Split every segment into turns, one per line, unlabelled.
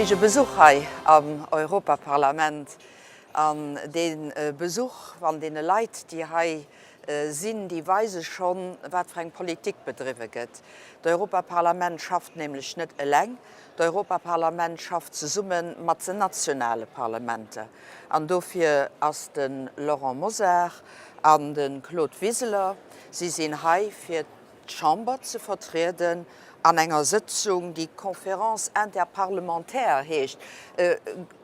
héije Besuch hei am Europaparlament. An dee Besuch van deene Leit, déi hei sinn, déi weise schonn, wat fir eng Politik bedriwwe gëtt. D'Europaparlament schafft nämlech net eleng. D'Europaparlament schafft zesumme mat den nationale Parlamenter. An dofir ass de Laurent Mosar an de Claude Wiseler, si sinn hei fir d'Chamber ze vertrieden an enger Sëtzung, déi Conférence interparlementaire heescht.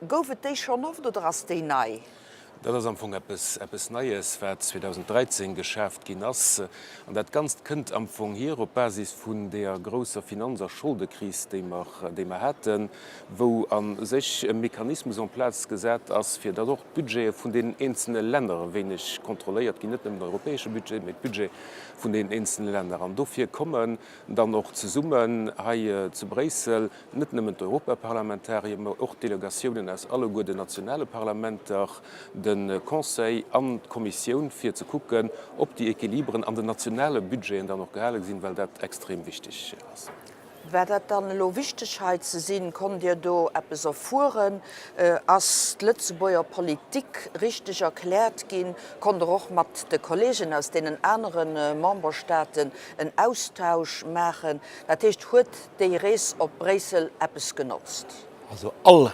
Gouf et déi schonn oft oder ass déi nei?
Dat ass am Fong eppes, eppes Neies, wat 2013 geschaaft ginn ass. An dat Ganzt kënnt am Fong hier op Basis vun deeër grousser Finanz a Scholdekris, déi mer, déi mer haten, wou a sech e Mechanismus en place gesat ass, fir datt och d'Budgete vun deenen eenzelne Länner e wéineg kontrolléiert ginn, net nëmmen den europäesche Budget, mee d'Budgete vun deenen eenzelne Länner. An dofir kommen dann och zesummen hei zu Bréissel net nëmmen d'Europaparlamentarier, mä och d'Delegatiounen aus alleguer den nationale Parlamenter, de Conseil an d'Kommissioun, fir ze kucken, ob déi Equiliberen an den nationale Budgeten dann och gehale sinn, well dat extrem wichteg ass.
War dat dann elo wichteg hei ze sinn? Konnt Dir do eppes erfueren? Ass d'Lëtzebuerger Politik richteg erkläert ginn? Konnt Der och mat de Kollegen aus deenen anere Memberstaaten en Austausch maachen? Dat heescht, huet déi Rees op Bréissel eppes genotzt?
Also all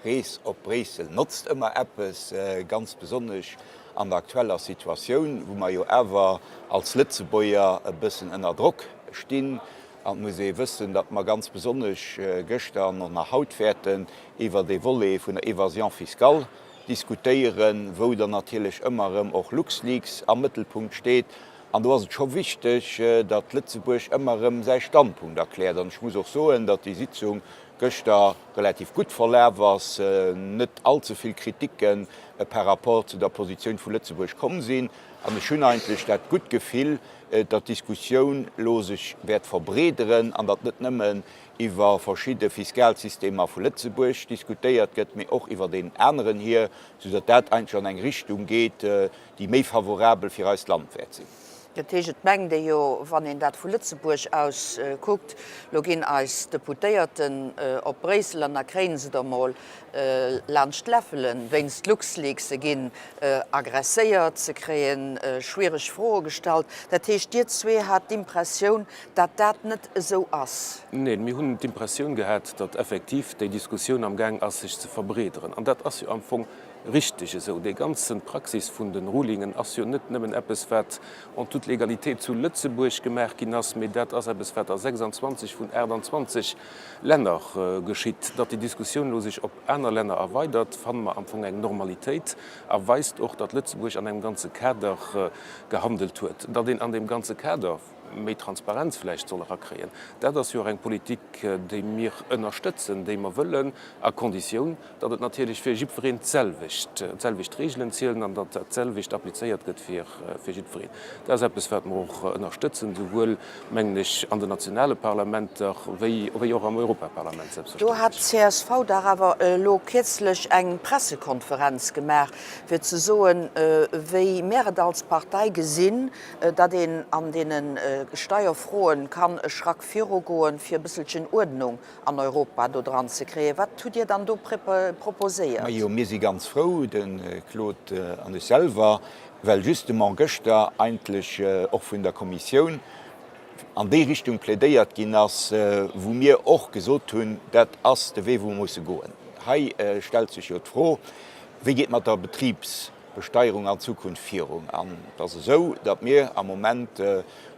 Rees op Bréissel notzt ëmmer eppes, ganz besonnesch an der aktueller Situatioun, wou mer jo awer als Lëtzebuerger e bëssen ënner Drock stinn. An et muss ee wëssen, datt mer ganz besonnesch gëschter an och nach haut wäerten iwwert ee Volet vun der Évasion fiscale diskutéieren, wou dann natierlech ëmmer erëm och LuxLeaks am Mëttelpunkt steet. An do ass et scho wichteg, datt Lëtzebuerg ëmmer erëm säi Standpunkt erkläert. An ech muss och soen, datt déi Sitzung gëschter relativ gutt verlaf ass, net allze vill Kritikke par rapport zu der Positioun vu Lëtzebuerg komm sinn. An ech hunn eigentlech dat gutt Gefill, datt d'Diskussioun elo sech wäert verbreederen an datt net nëmmen iwwer verschidde Fiskalsystemer vu Lëtzebuerg diskutéiert gëtt, mee och iwwer deen aneren hier, soudatt dat eigentlech an eng Richtung geet, déi méi favorabel fir eist Land wäert sinn.
Dat heescht, et mengt ee jo, wann een dat vu Lëtzebuerg aus kuckt, lo ginn eis Deputéierten op Bréissel an da kréien se der mol laanscht d'Läffelen wéinst LuxLeaks, se ginn agresséiert, se kréie schwiereg Froe gestallt. Dat heescht, Dir zwee hat d'Impressioun, datt dat net esou ass?
Neen, mir hunn d'Impressioun gehat, datt effektiv déi Diskussioun amgaang ass sech ze verbreederen. An dat ass jo am Fong Richteg esou. Déi ganzen Praxis vun den Rulingen ass jo net nëmmen eppes, wat en toute légalité zu Lëtzebuerg gemaach ginn ass, mee dat ass eppes, wat a 26 vun 28 Länner geschitt. Datt déi Diskussioun elo sech op aner Länner erweidert, fanne mer am Fong eng Normalitéit a weist och, datt Lëtzebuerg an engem ganze Kader gehandelt huet. Datt een an deem ganze Kader méi Transparenz vläicht soll erakréien, dat ass jo och eng Politik, déi mir ënnerstëtzen, déi mer wëllen, à Konditioun, datt et natierlech fir jiddwereen d'selwecht, d'selwecht Reegelen zielen an datt dat d'selwecht applizéiert gëtt fir, fir jiddwereen. Dat ass eppes, wat mer och ënnerstëtzen, souwuel, mengen ech, an den nationale Parlamenter wéi, wéi och am Europaparlament
Do hat
selbstverständlech.
d'CSV dach awer elo kierzlech eng Pressekonferenz gemaach, fir ze soen, wéi mär et als Partei gesinn, datt een an deene Steierfroen kann e Schrack virugoen, fir e bësselchen Uerdnung an Europa do dran ze kréien. Wat hutt Dir dann do proposéiert?
Majo, mir si ganz frou, de Claude an ech selwer, well justement gëschter eigentlech och vun der Kommissioun an déi Richtung plädéiert ginn ass, wou mir och gesot hunn, dat ass de Wee, wou mer musse goen. Hei stellt sech jo d'Fro, Wéi geet mat der Betribsbesteierung an Zukunft virun? An et ass esou, datt mir am Moment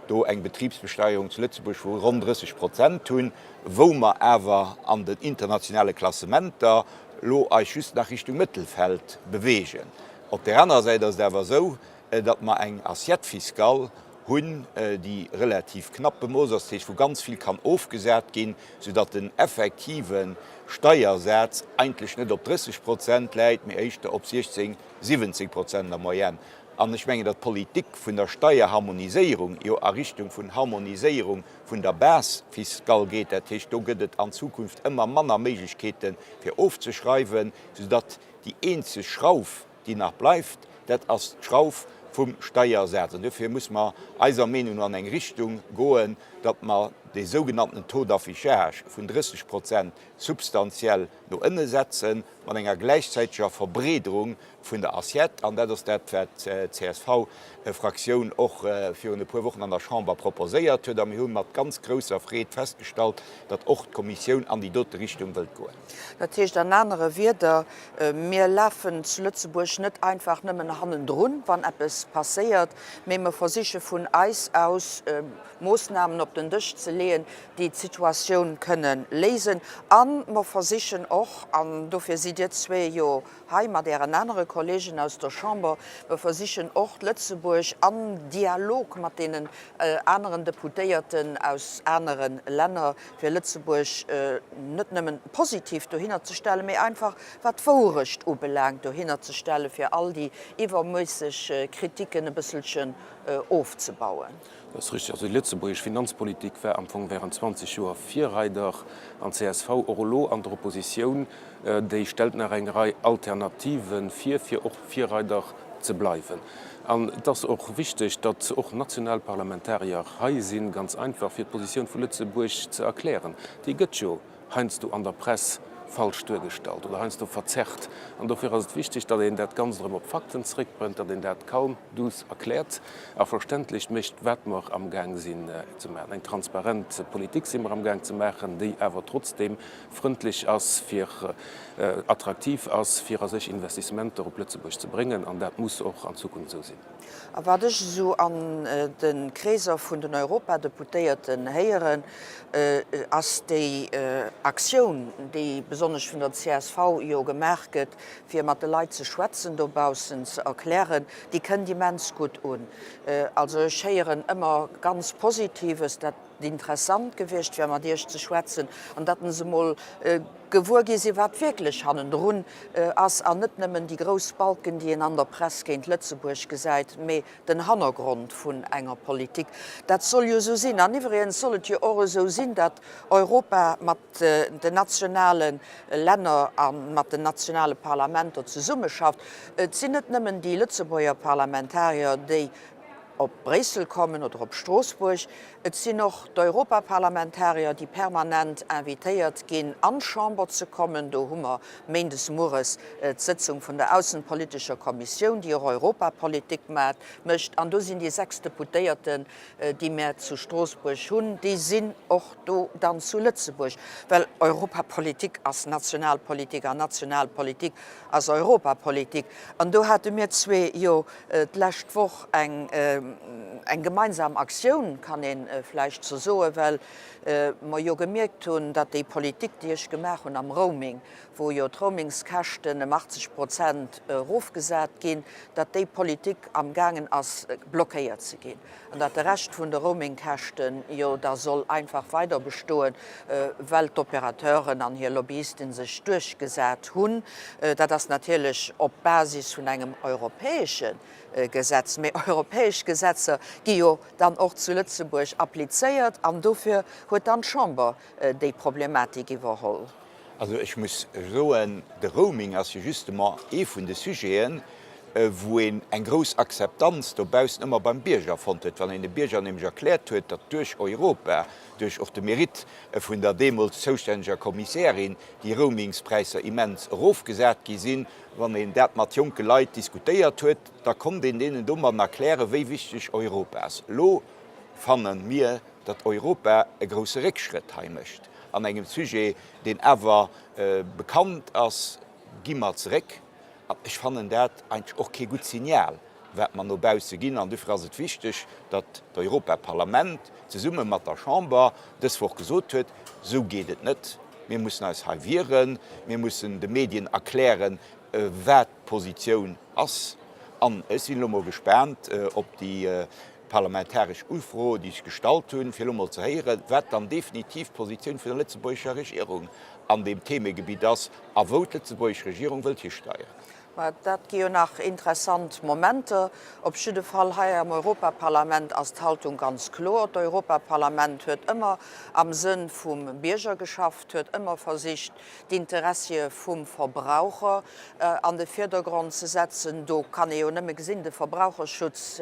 do eng Betribsbesteierung zu Lëtzebuerg vu ronn 30 Prozent hunn, wou mer awer an den internationale Klassementer elo eis just nach Richtung Mëttelfeld beweegen. Op där anerer Säit ass et awer esou, datt mer eng Assiette fiscale hunn, déi relativ knapp bemooss ass, dat heescht wou ganz vill kann ofgesat ginn, soudatt den effektive Steiersaz eigentlech net op 30 Prozent läit, mee éischter op 16, 17 Prozent an der Moyenne. An ech mengen, datt d'Politik vun der Steierharmoniséierung jo a Richtung vun Harmoniséierung vun der Base fiscale geet. Dat heescht, do gëtt et an Zukunft ëmmer manner Méiglechkeete fir ofzeschreiwen, soudatt déi eenzeg Schrauf, déi nach bleift, dat ass d'Schrauf vum Steiersaz. An dofir muss mer eiser Meenung no an eng Richtung goen, datt mer. dee sougenannten Taux d'affichage vun 30 Prozent substantiell no ënne setzen, mat enger gläichzäiteger Verbreederung vun der Assiette. An dat ass dat, wat d'CSV-Fraktioun och virun e puer Wochen an der Chamber proposéiert huet. A mir hu mat ganz grousser Freed festgestallt, datt och d'Kommissioun an déi dote Richtung wëllt goen.
Dat heescht an anere Wieder, Mir lafen zu Lëtzebuerg net einfach nëmmen hannendrun, wann eppes passéiert, mee mer versiche vun eis aus Moossnamen op den Dësch ze leeën, déi d'Situatioun kënne léisen. A mer versichen och, an dofir sidd Dir zwee jo hei mat Ären anere Kollegen aus der Chamber, mer versichen och, Lëtzebuerg am Dialog mat deenen aneren Deputéierten aus anere Länner, fir Lëtzebuerg net nëmmen positiv dohinner ze stellen, mee einfach wat d'Wouerecht ubelaangt dohinner ze stellen, fir all déi iwwerméisseg Kritiken e bësselchen ofzebauen.
Dat ass richtig. Also déi lëtzebuergesch Finanzpolitik war am Fong während 20 Joer Virreider an csv och elo an der Oppositioun, déi stellt nach eng Rei Alternative vir, fir och Virreider ze bleiwen. An et ass och wichteg, datt och national Parlamentarier hei sinn, ganz einfach fir d'Positioun vu Lëtzebuerg ze erklären. Déi gëtt jo heiansdo an der Press falsch duergestallt oder heiansdo verzerrt. An dofir ass et wichteg, datt een dat Ganzt erëm op Fakten zréckbréngt, datt een dat calme, douce erkläert a verständlech mécht, wat mer amgaang sinn ze maachen. Eng transparent Politik si mer amgaang ze maachen, déi awer trotzdeem frëndlech ass, fir attraktiv ass, fir a sech Investissementer op Lëtzebuerg ze bréngen. An dat muss och an Zukunft esou sinn.
A wat ech esou an de Kreeser vun den Europadeputéierten héieren, ass déi Aktioun, déi besonnesch vun der csv jo gemaach gëtt, fir mat de Leit ze schwätzen dobaussen, ze erklären, déi kënnt immens gutt un. Also ech héieren ëmmer ganz Positives, dat et interessant gewiescht wär mat Iech ze schwätzen an datt se emol gewuer gi sinn, wat wierklech hannendrun ass an net nëmmen déi grouss Balken, déi een an der Press géint Lëtzebuerg gesäit, mee den Hannergrond vun enger Politik. Dat soll jo esou sinn. An iwwregens soll et jo och esou sinn, datt Europa mat den nationale Länner a mat den nationale Parlamenter zesummeschafft. Et sinn net nëmmen déi Lëtzebuerger Parlamentarier, déi op Bréissel kommen oder op Stroossbuerg. Et sinn och d'Europaparlamentarier, déi permanent invitéiert ginn, an d'Chamber ze kommen. Do hu mer méindes mueres d'Sëtzung vun der aussenpolitescher Kommissioun, déi och Europapolitik mécht. An do sinn déi 6 Deputéierten, déi mär zu Stroossbuerg hunn, déi sinn och do dann zu Lëtzebuerg. Well Europapolitik ass Nationalpolitik an Nationalpolitik ass Europapolitik. An do hate mir zwee jo d'lescht Woch eng gemeinsam Aktioun, kann ee vläicht sou soen, well mer jo gemierkt hunn, datt déi Politik, déi ech gemaach hunn am Roaming, wou jo d'Roamingskäschten ëm 80 Prozent erofgesat ginn, datt déi Politik amgaangen ass blockéiert ze ginn an datt de Rescht vun de Roamingkäschten jo da soll einfach weider bestoen, well d'Opérateuren an hir Lobbyisten sech duerchgesat hunn. Dat ass natierlech op Basis vun engem europäesche Gesetz, mee europäesch Gesetzer gi jo dann och zu Lëtzebuerg applizéiert an dofir huet dann d'Chamber déi Problematik iwwerholl.
Also ech muss soen, de Roaming ass jo justement ee vun de Sujeten, wou een eng grouss Akzeptanz dobaussen ëmmer beim Bierger fonnt huet. Wann een de Bierger nämlech erkläert huet, datt duerch Europa, duerch och de Mérite vun der deemools zoustänneger Kommissärin, déi Roamingspräisser immens erofgesat gi sinn, wann een dat mat jonke Leit diskutéiert huet, da konnt een deenen domadden erklären, wéi wichteg Europa ass. Elo fanne mir, datt Europa e grousse Réckschrëtt hei mécht an engem Sujet, deen awer bekannt ass, gi mer zeréck. An ech fannen dat eigentlech och kee gutt Signal, wat mer no bausse ginn. An dofir ass et wichteg, datt d'Europaparlament zesumme mat der Chamber dës Woch gesot huet, Esou geet et net, mir mussen eis hei wieren, mir mussen de Medien erklären, wat d'Positioun ass. An ech sinn elo mol gespaant op déi parlamentaresch Ufro, déi ech gestallt hunn, fir elo mol ze héieren, wat dann definitiv d'Positioun vun der lëtzebuergescher Regierung an deem Themegebitt ass a wou d'lëtzebuergesch Regierung wëllt histeieren.
Mä dat gi jo nach interessant Momenter. Op jidde Fall hei am Europaparlament ass d'Haltung ganz kloer. D'Europaparlament huet ëmmer am Sënn vum Bierger geschafft, huet ëmmer versicht, d'Interessie vum Verbraucher an de Virdergrond ze setzen. Do kann ee jo nëmme gesinn, de Verbraucherschutz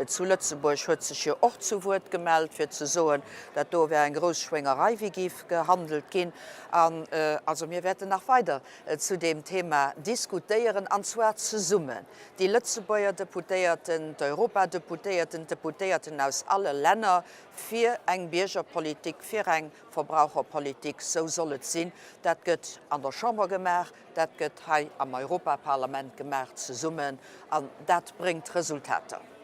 zu Lëtzebuerg huet sech jo och zu Wuert gemellt, fir ze soen, dat do wär eng grouss Schwéngerei, wéi géif gehandelt ginn. An also mir wäerten nach weider zu deem Thema diskutéieren, an zwar zesummen, déi Lëtzebuerger Deputéierten, d'Europadeputéierten, d'Deputéierten aus alle Länner, fir eng Biergerpolitik, fir eng Verbraucherpolitik. Sou soll et sinn. Dat gëtt an der Chamber gemaach, dat gëtt hei am Europaparlament gemaach, zesummen, an dat bréngt Resultater.